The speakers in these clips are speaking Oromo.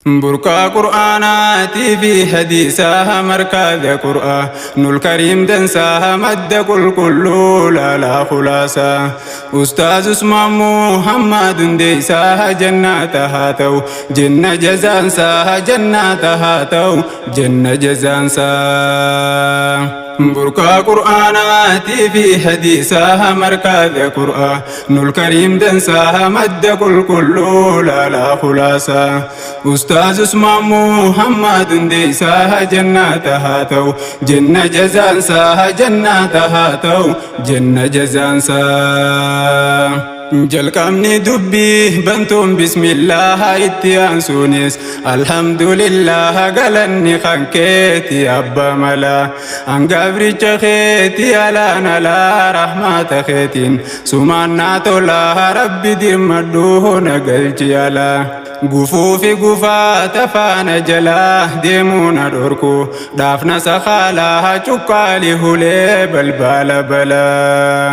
Burqaa qur'aanaatii fi hadiisaa markaadha qur'aanul kariim dansaa madda qulqulluu laalaa khulaasaa. Ustaaz Usmaan Muhammad hundeessaa jannata haa ta'u jenna jazaansaa jannata haa ta'u jenna jazaansaa. Burqaa qur'aanaatii fi hadiisaa markaadha qur'aanul kariim dansaa madda qulqulluu laalaa khulaasaa. Ustaaz Usmaan Muhammad hundeessaa jannata haa ta'u jenna jazaansaa jannata haa ta'u jenna jazaansaa. Jalqabni dubbii bantuun bismillaaha itti aansuunis alhamdulillah galanni kan keeti abba malaa hangabricha keeti alaan alaa rahmata keetiin sumaannaa tolaa rabbi dirmadhuu na galchi alaa. Gufuu fi gufaa tafaana jalaa deemuu na dhorku dhaafna sakaalaa cuqqaali hulee balbala balaa.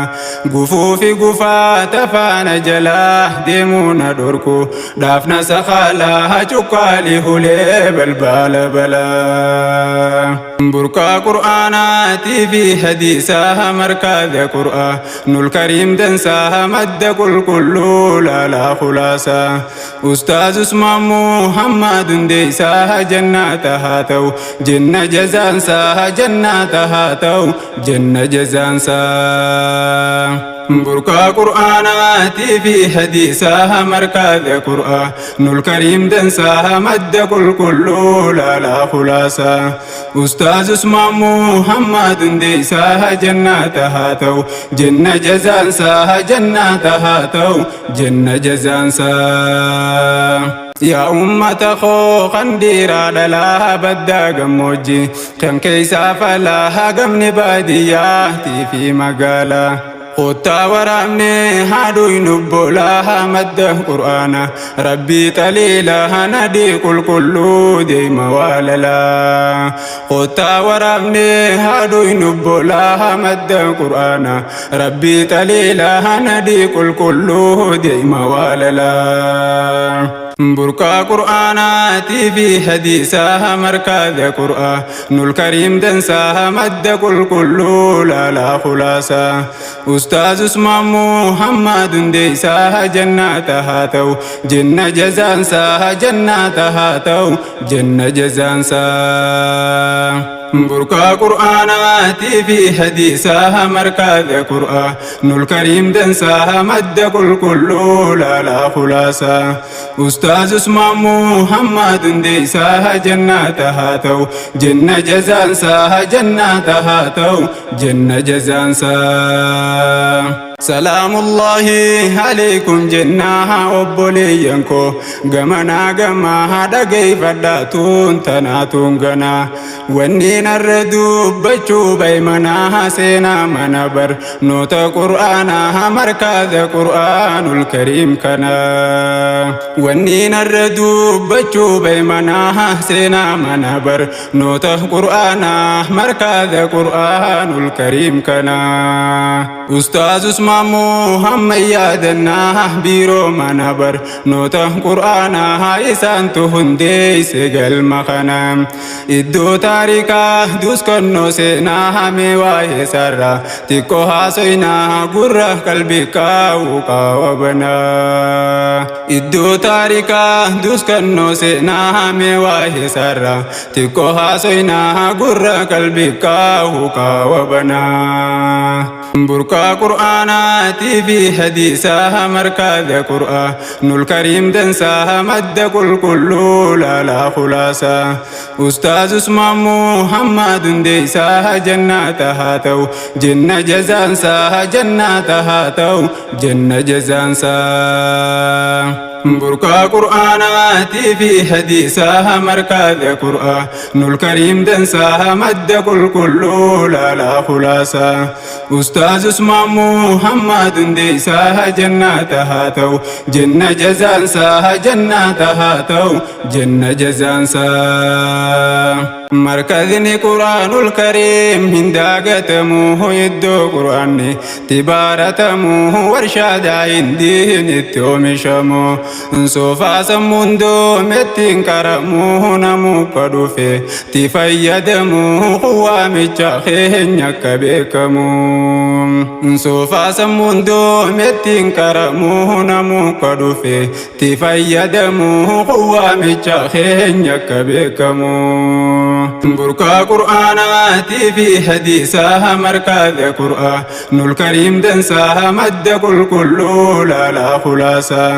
Gufuu fi gufaa tafaana jalaa deemuu na dhorku dhaafna sakaalaa cuqqaali hulee balbala balaa. Burqaa qur'aanaatii fi hadiisaa markaadha qur'aanul kariim dansaa madda qulqulluu laalaa khulaasaa. Ustaaz Usmaan Muhammad hundeessaa jannata haa ta'u jenna jazaansaa jannata haa ta'u jenna jazaansaa. Burqaa qur'aanaatii fi hadiisaa markaadha qur'aanul kariim dansaa madda qulqulluu laalaa khulaasaa. Ustaaz Usmaan Muhammad hundeessaa jannata haa ta'u jenna jazaansaa jannata haa ta'u jenna jazaansaa. Yaa ummata koo kan dhiiraa dhalaa baddaa gammoojjii kan keessaa falaa gamni baadiyyaatii fi magaalaa. Kottaa waraabnee haadhuun obbolaa madda qur'aana rabbii xaliilaa nadii qulqulluu deema waalalaa. Kottaa waraabnee haadhuun obbolaa madda qur'aana rabbii xaliilaa nadii qulqulluu deema waalalaa. Burqaa qur'aanaatii fi hadiisaa markaadha qur'aanul kariim dansaa madda qulqulluu laalaa khulaasaa. Ustaaz Usmaan Muhammad hundeessaa jannata haa ta'u jenna jazaansaa jannata haa ta'u jenna jazaansaa. Burqaa qur'aanaatii fi hadiisaa markaadha qur'aanul kariim dansaa madda qulqulluu laalaa khulaasaa. Ustaaz Usmaan Muhammad hundeessaa jannata haa ta'u jenna jazaansaa jannata haa ta'u jenna jazaansaa. Salaamullahi alaykum jennaa obboleeyyan koo gamanaa gamaa dhageeffadhaa tuun tanaa tuun ganaa. Wanni narra dubbachuu baymanaa seenaa mana barnoota qur'aanaa markaadha qur'aanul kariim kana. Wanni narra dubbachuu baymanaa seenaa mana barnoota qur'aanaa markaadha qur'aanul kariim kana. Ustaaz Usmaan Muhammad yaadannaa biiroo mana barnoota qur'aanaa isaantu hundeesse galma kana. Iddoo taarikaa duskannoo seenaa hamee waa'ee sarara xiqqoo haasoynaa gurra qalbii kaa'u qaawabanaa. Iddoo taarikaa duskannoo seenaa hamee waa'ee sarara xiqqoo haasoynaa gurra qalbii kaa'u qaawabanaa. Burqaa qur'aanaatii fi hadiisaa markaadha qur'aanul kariim dansaa madda qulqulluu laalaa khulaasaa. Ustaaz Usmaan Muhammad hundeessaa jannata haa ta'u jenna jazaansaa jannata haa ta'u jenna jazaansaa. Burqaa qur'aanaatii fi hadiisaa markaadha qur'aanul kariim dansaa madda qulqulluu laalaa khulaasaa. Ustaaz Usmaan Muhammad hundeessaa jannata haa ta'u jenna jazaansaa jannata haa ta'u jenna jazaansaa. Markazni Qur'aanul Kariim hin daagatamu, iddoo Qur'aanni itti baratamu, warshaa daa'indiin itti oomishamu, soofaa sammuun doometti hin qaramu, namuu dhufe itti fayyadamu, waamicha keenya akka beekamu. Soofaa sammuun doometti hin qaramu, namuu dhufe itti fayyadamu, waamicha keenya akka beekamu. Burqaa Qur'aanaatii fi hadiisaa, markaza Qur'aanul Kariim dansaa, madda qulqulluu laalaa khulaasaa.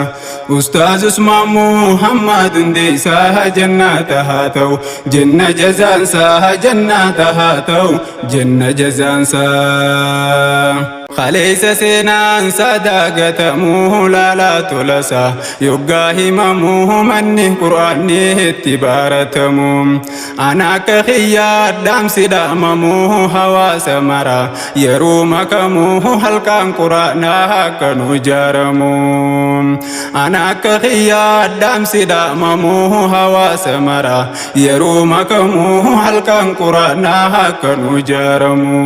Ustaaz Usmaan Muhammad Hundeessaa, jannata haa ta'u jenna jazaansaa, jannata haa ta'u jenna jazaansaa. Kaleessa seenaan sadaagatamuu, laalaa tolasaa yoggaa himamuu, manni Qur'aanni itti baratamu. Ana akka kiyyaa dhaamsi dhaamamuu, hawaasa mara yeroo makamuu, halkaan Qur'aanaa akka nu ijaaramu. Ana akka kiyyaa dhaamsi dhaamamuu, hawaasa mara yeroo makamuu, halkaan Qur'aanaa akka nu ijaaramu.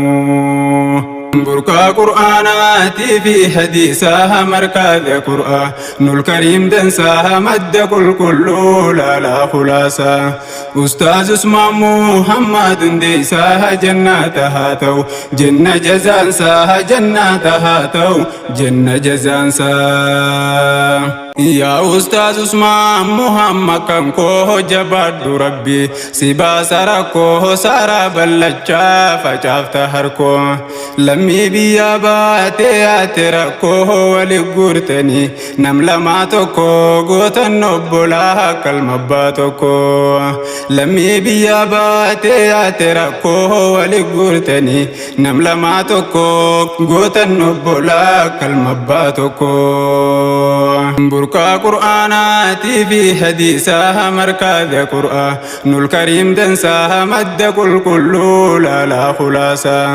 Burqaa Qur'aanaatii fi hadiisaa, markaza Qur'aanul Kariim dansaa, madda qulqulluu laalaa khulaasaa. Ustaaz Usmaan Muhammad Hundeessaa, jannata haa ta'u jenna jazaansaa, jannata haa ta'u jenna jazaansaa. Yaa Ustaaz Usmaan Muhammad kan koo, jabaadhu, Rabbi si baasa rakkoo, saaraa ballachaa facaafta harkoo. Lammii biyyaa baatee yaate rakkoo wali guurtanii, nam lamaa tokko gootan, obbolaa kalma abbaa tokko. Lammii biyyaa baatee yaate rakkoo wali guurtanii, nam lamaa tokko gootan, obbolaa kalma abbaa tokko. Burqaa Qur'aanaatii fi hadiisaa, markaza Qur'aanul Kariim dansaa, madda qulqulluu laalaa khulaasaa.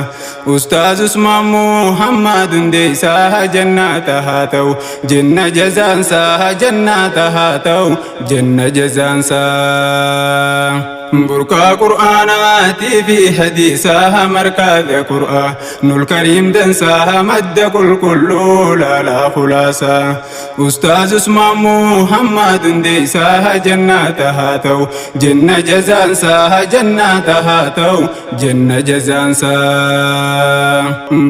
Ustaaz Usmaan Muhammad Hundeessaa, jannata haa ta'u jenna jazaansaa, jannata haa ta'u jenna jazaansaa. Burqaa Qur'aanaatii fi hadiisaa, markaza Qur'aanul Kariim dansaa, madda qulqulluu laalaa khulaasaa. Ustaaz Usmaan Muhammad Hundeessaa, jannata haa ta'u jenna jazaansaa, jannata haa ta'u jenna jazaansaa.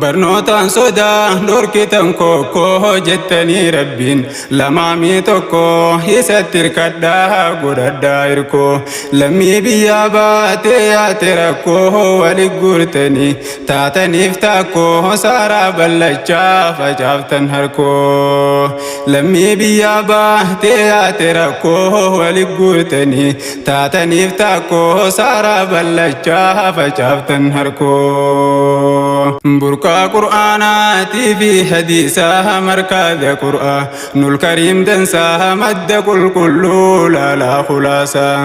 Barnootaan sodaa dhorkitan kokkoo jettanii, Rabbiin lamaamii tokko isatti hirkadhaa, godhadhaa hirkoo. Lammii biyyaa baatee yaate rakkoo wali guurtanii, taataniif taakkoo, saaraa ballachaa facaaftan harkoo. Lammii biyyaa baatee yaate rakkoo wali guurtanii, taataniif taakkoo, saaraa ballachaa facaaftan harkoo. Burqaa Qur'aanaatii fi hadiisaa, markaza Qur'aanul Kariim dansaa, madda qulqulluu laalaa khulaasaa.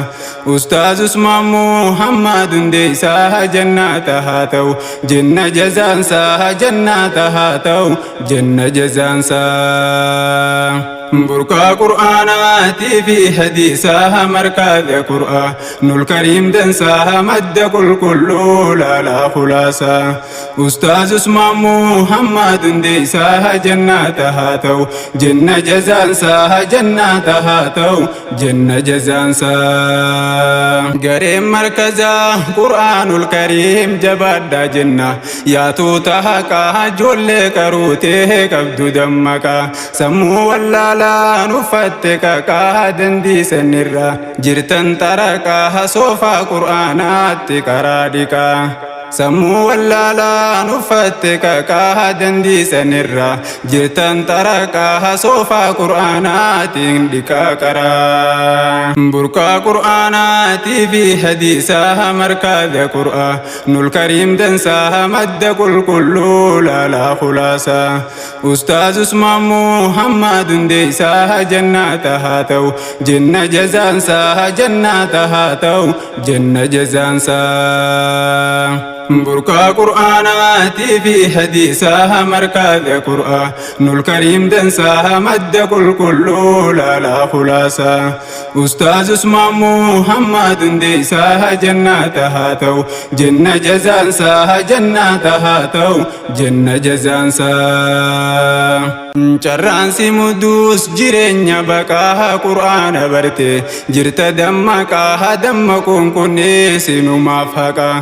Ustaaz Usmaan Muhammad Hundeessaa, jannata haa ta'u jenna jazaansaa, jannata haa ta'u jenna jazaansaa. Burqaa Qur'aanaatii fi hadiisaa, markaza Qur'aanul Kariim dansaa, madda qulqulluu laalaa khulaasaa. Ustaaz Usmaan Muhammad Hundeessaa, jannata haa ta'u jenna jazaansaa, jannata haa ta'u jenna jazaansaa. Gareen markazaa Qur'aanul Kariim jabaadhaa jenna, yaatuuta haqaa, ijoollee qaruutee qabdu dammaqaa, sammuu wallaalaan uffatte qaqaa, dandiisanirra jirtan xaraqaa, soofaa Qur'aanaatti karaa dhiqaa. Sammuu wallaalaan uffatte qaqaa, dandiisanirra jirtan xaraqaa, soofaa Qur'aanaatiin dhiqaa karaa. Burqaa Qur'aanaatii fi hadiisaa, markaza Qur'aanul Kariim dansaa, madda qulqulluu laalaa khulaasaa. Ustaaz Usmaan Muhammad Hundeessaa, jannata haa ta'u jenna jazaansaa, jannata haa ta'u jenna jazaansaa. Burqaa Qur'aanaatii fi hadiisaa markaadha Qur'aanul Kariim dansaa madda qulqulluu laalaa khulaasaa. Ustaaz Usmaan Muhammad hundeessaa jannata haa ta'u jenna jazaansaa, jannata haa ta'u jenna jazaansaa. Carraan si muduus jireenya baqaa, Qur'aana barte jirta dammaqaa, dammaquun kunnee sinumaaf haqaa.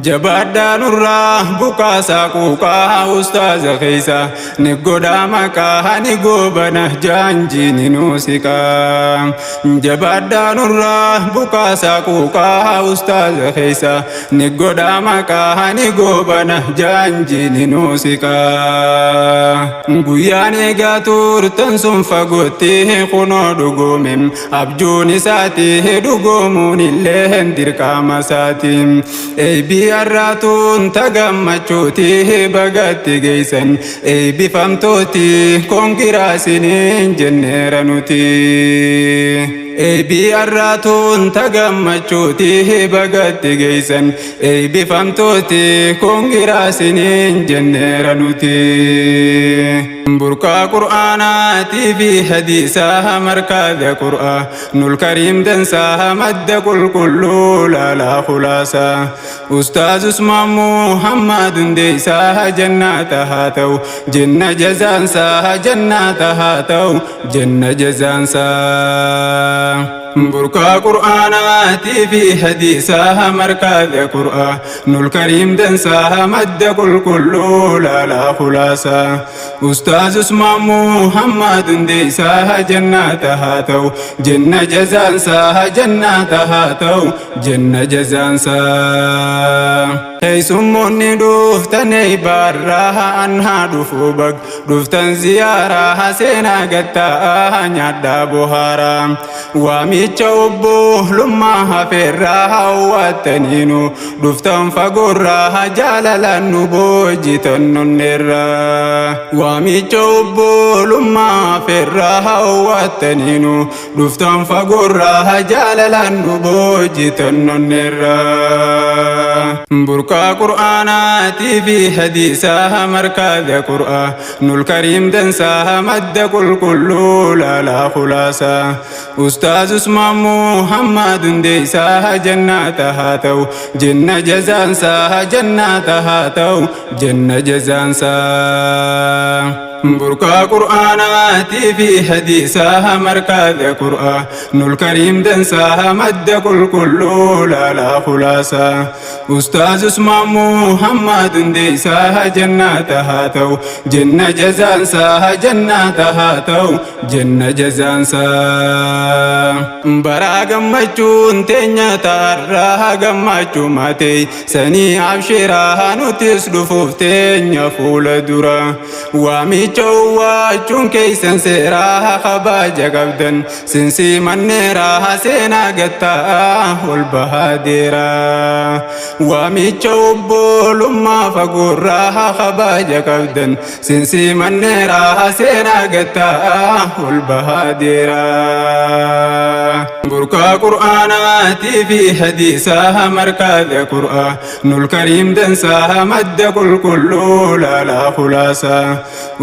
Jabaadhaa, nurraa buqaasaa quuqaa, ustaaza keessa ni godhaa maqaa, ni goobana jaanjii ni nuusiqaa. Jabaadhaa, nurraa buqaasaa quuqaa, ustaaza keessa ni godhaa maqaa, ni goobana jaanjii ni nuusiqaa. Guyyaan eegaa turtan sun fagootti kunoo dhugoome, abjuun isaati dhugoomuun illee dirqama isaati. Eebbii har'aatuun tagammachuuti bagatti geessan, eebbifamtooti koongiraasiniin jenneera nuti. Eebbii har'aatuun tagammachuuti bagatti geessan, eebbifamtooti koongiraasiniin jenneera nuti. Burqaa Qur'aanaatii fi hadiisaa markaadha Qur'aanul Kariim dansaa madda qulqulluu laalaa khulaasaa. Ustaaz Usmaan Muhammad hundeessaa jannata haa ta'u jenna jazaansaa, jannata haa ta'u jenna jazaansaa. Burqaa Qur'aanaatii fi hadiisaa markaadha Qur'aanul Kariim dansaa madda qulqulluu laalaa khulaasaa. Ustaaz Usmaan Muhammad hundeessaa jannata haa ta'u jenna jazaansaa, jannata haa ta'u jenna jazaansaa. Keessummoonni dhuftan baarraa anhaa dhufu, bag dhuftan ziyaaraa, seenaa gattaa nyaadhaa bohaaraa. Waamicha obbolummaa hafeerraa hawwattaniinu dhuftan fagoorraa, jaalalaan nu boojitan nonneerraa. Waamicha obbolummaa hafeerraa hawwattaniinu dhuftan fagoorraa, jaalalaan nu boojitan nonneerraa. Burqaa Qur'aanaatii fi hadiisaa markaadha Qur'aanul Kariim dansaa madda qulqulluu laalaa khulaasaa. Ustaaz Usmaan Muhammad hundeessaa jannata haa ta'u jenna jazaansaa, jannata haa ta'u jenna jazaansaa. Burqaa Qur'aanaatii fi hadiisaa markaadha Qur'aanul Kariim dansaa madda qulqulluu laalaa khulaasaa. Ustaaz Usmaan Muhammad hundeessaa jannata haa ta'u jenna jazaansaa, jannata haa ta'u jenna jazaansaa. Baraa gammachuun teenya ta'arraa gammachuu matee sanii abshiraa, nutis dhufuuf teenya fuula dura. Waamicha uwwaachuun keessan seeraa kabaja qabdan sinsii manneeraa, seenaa gattaa ol bahaa deeraa. Waamicha obbolummaa fagoorraa kabaja qabdan sinsii manneeraa, seenaa gattaa ol bahaa deeraa. Burqaa Qur'aanaatii fi hadiisaa markaadha Qur'aanul Kariim dansaa madda qulqulluu laalaa khulaasaa.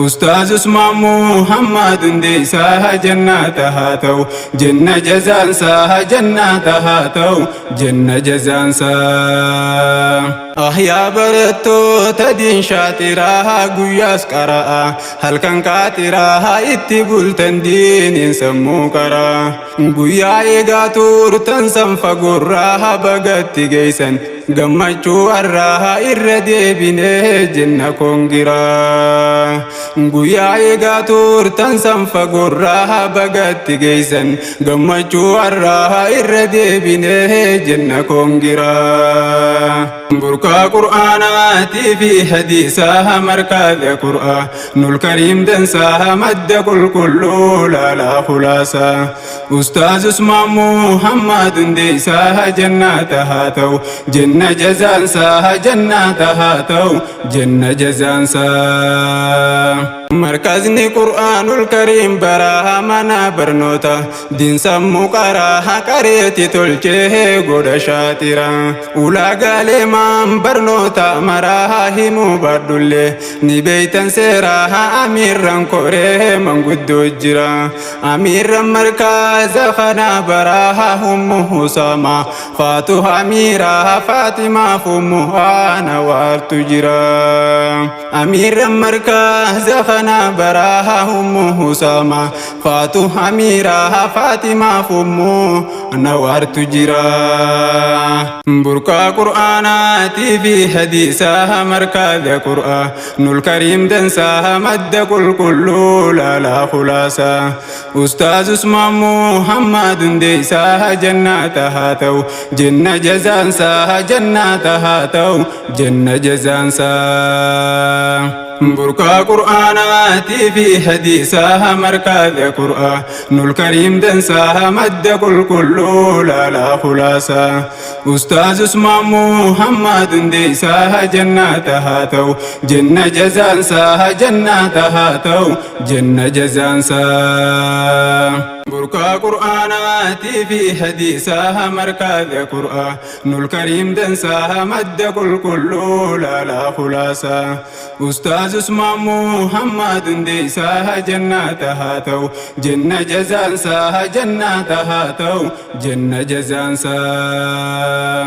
Ustaaz Usmaan Muhammad hundeessaa jannata haa ta'u jenna jazaansaa, jannata haa ta'u jenna jazaansaa. Ahyaa barattoota diin shaaxiraa, guyyaas qara'a halkan qaaxiraa, itti bultan diiniin sammuu qaraa. Guyyaa eegaa turtan san fagoorraa bagatti geessan, gammachuu har'aa irra deebinee jenna koongiraa. Guyyaa eegaa turtan san fagoorraa bagatti geessan, gammachuu har'aa irra deebinee jenna koongiraa. Burqaa Qur'aanaatii fi hadiisaa markaadha Qur'aanul Kariim dansaa madda qulqulluu laalaa khulaasaa. Ustaaz Usmaan Muhammad hundeessaa jannata haa ta'u jenna jazaansaa, jannata haa ta'u jenna jazaansaa. Markazni Qur'aanul Kariim baraa mana barnoota diin sammuu qaraa qareetti tolchee godha shaatira. Ulaagaalee maan barnoota maraa himuu baadhullee ni beeytan seeraa amiirran koree manguddoo jira. Amiirran markaza kana baraa hummu Husaama Faatu Amiiraa Faatimaaf ummu Ana waartu jira. Amiirran markaza kana baraa ummu Husaama Faatu Amiiraa Faatimaaf ummu Ana waartu jira. Burqaa Qur'aanaatii fi hadiisaa markaza Qur'aanul Kariim dansaa madda qulqulluu laalaa khulaasaa. Ustaaz Usmaan Muhammad hundeessaa jannata haa ta'u jenna jazaansaa jannata haa ta'u jenna jazaansaa. Burqaa Qur'aanaatii fi hadiisaa markaza Qur'aanul Kariim dansaa madda qulqulluu laalaa khulaasaa. Ustaaz Usmaan Muhammad hundeessaa jannata haa ta'u jenna jazaansaa jannata haa ta'u jenna jazaansaa. Burqaa Qur'aanaatii fi hadiisaa markaza Qur'aanul Kariim dansaa madda qulqulluu laalaa khulaasaa. Ustaaz Usmaan Muhammad hundeessaa jannata haa ta'u jenna jazaansaa jannata haa ta'u jenna jazaansaa.